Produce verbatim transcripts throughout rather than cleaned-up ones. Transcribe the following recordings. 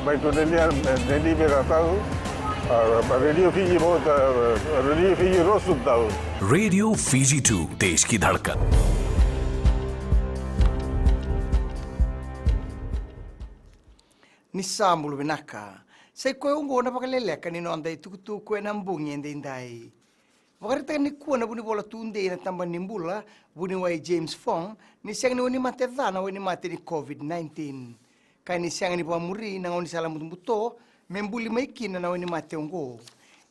Mai tu nenia, neni me ka tau. Radio Fiji mo ta, Radio Fiji rosu tau. Radio Fiji two, देश की धड़कन. Ni sa bula vinaka. Sa i koya oqo na vakaleleka ni noda itukutuku ena bogi edaidai. Vakaraitaka nikua na vunivola tudei na tabana ni bula, vuniwai James Fong, ni sega ni wainimate ca na wainimate ni COVID nineteen. Ka ni sega ni vakamuri na gaunisala butobuto me buli mai kina na wainimate oqo.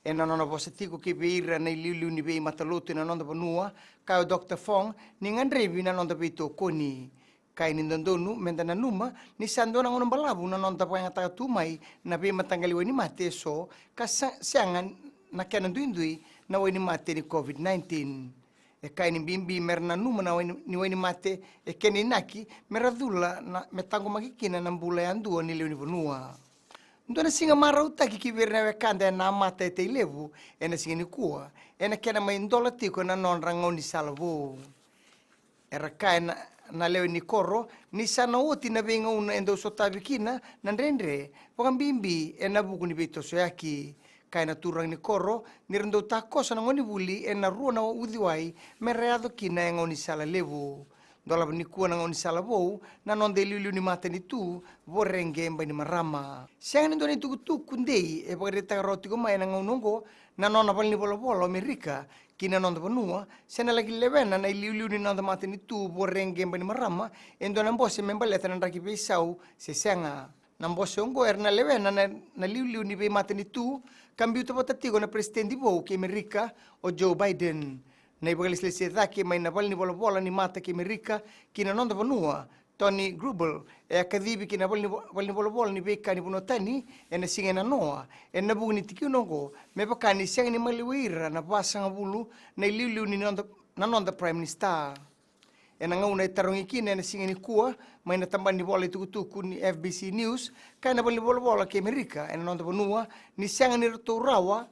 Ena nona vosa tiko kei vei ira na iliuliu ni veimatalotu ena noda vanua, kaya o Doctor Fong ni gadrevi na noda veitokoni. Kaya ni dodonu meda nanuma ni sa dua na gauna balavu na noda vakayagataka tu mai na veimataqali wainimate eso ka sa, sega na kena duidui na wainimate ni COVID nineteen. E kaya ni bibi mera nanuma na waini, ni wainimate e kena inaki mera cula na, me taqomaki kina na bula yadua ni lewe ni vanua. Dua na siga marautaki ki vei ira na wekada e Namata e Tailevu ena siga nikua, ena kena mai dola tiko na nodra gaunisala vou. Era kaya na, na lewe ni koro ni sa na oti na veigauna e dau sotavi kina na dredre, vakabibi ena vuku ni veitosoyaki. Kaya na turaga ni koro ni ra dau takoso na gonevuli ena rua na uciwai mera yaco kina e gaunisala levu. Dolava nikua na gaunisala vou na noda iliuliu ni matanitu, Voreqe Bainimarama. Sega ni dua na itukutuku dei e vakaraitaka rawa tiko mai ena gauna oqo na nona valenivolavola o Amerika ki na noda vanua, se na laki lewena na iliuliu ni noda matanitu Voreqe Bainimarama e dua na bose me baleta na draki veisau se sega. Na bose oqo era na lewena na, na liuliu ni veimatanitu ka biuta vata tiko na peresitedi vou kei Amerika, o Joe Biden. Na ivakalesilesi e cake mai na valenivolavola ni mata kei Amerika ki na noda vanua, Tony Greubel, e a kacivi ki na valenivo-, valenivolavola ni veika ni vanua tani ena siga e nanoa ena vuku ni tikina oqo, me vaka ni sega ni maliwai ira na vasagavulu na iliuliu ni noda, na noda Prime Minister. Ena gauna e tarogi kina ena siga nikua mai na tabana ni vola itukutuku ni F B C News, kaya na valenivolavola kei Amerika ena noda vanua ni sega ni ratou rawa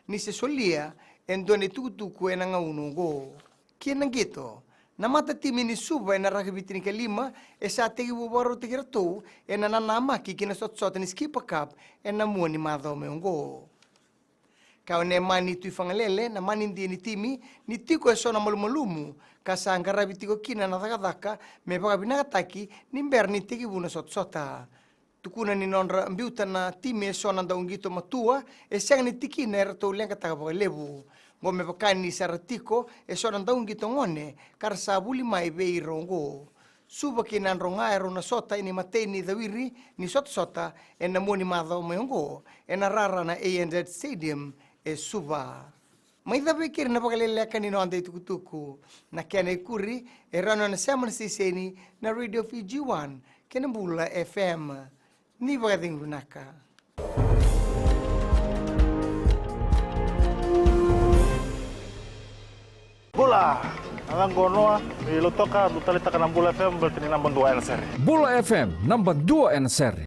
ni se solia e dua na itukutuku ena gauna oqo. Kina qito, na matatimi ni Suva ena rakavi tinikalima e sa tekivu vakarautaki iratou ena nanamaki ki na sotasota ni Skipper Cup ena mua ni macawa mai oqo. Kaya o Nemani Tuifagalele, na manidia ni timi, ni tiko eso na malumalumu ka sa qaravi tiko kina na cakacaka me vakavinakataki ni bera ni tekivu na sotasota. Tukuna ni nodra biuta na timi eso na dauqito matua, e sega ni tikina eratou leqataka vakalevu. Qo me vaka ni sa ra tiko eso na dauqito gone ka ra sa vuli mai vei ira oqo. Suva kei Nadroga erau na sota ena imatai ni cawiri ni sotasota ena mua ni macawa mai oqo ena rara na A N Z Stadium e Suva. Mai cava e keri na vakaleleka ni noda itukutuku. Na kena ikuri e rawa ni o na sema na siteseni na Radio Fiji One kei na Bula F M. Ni vakacegu vinaka. Bula! Na yacaqu o Noa, ni Lautoka, dau taleitaka na Bula F M, baleta ni naba dua ena sere. Bula F M, naba dua ena sere.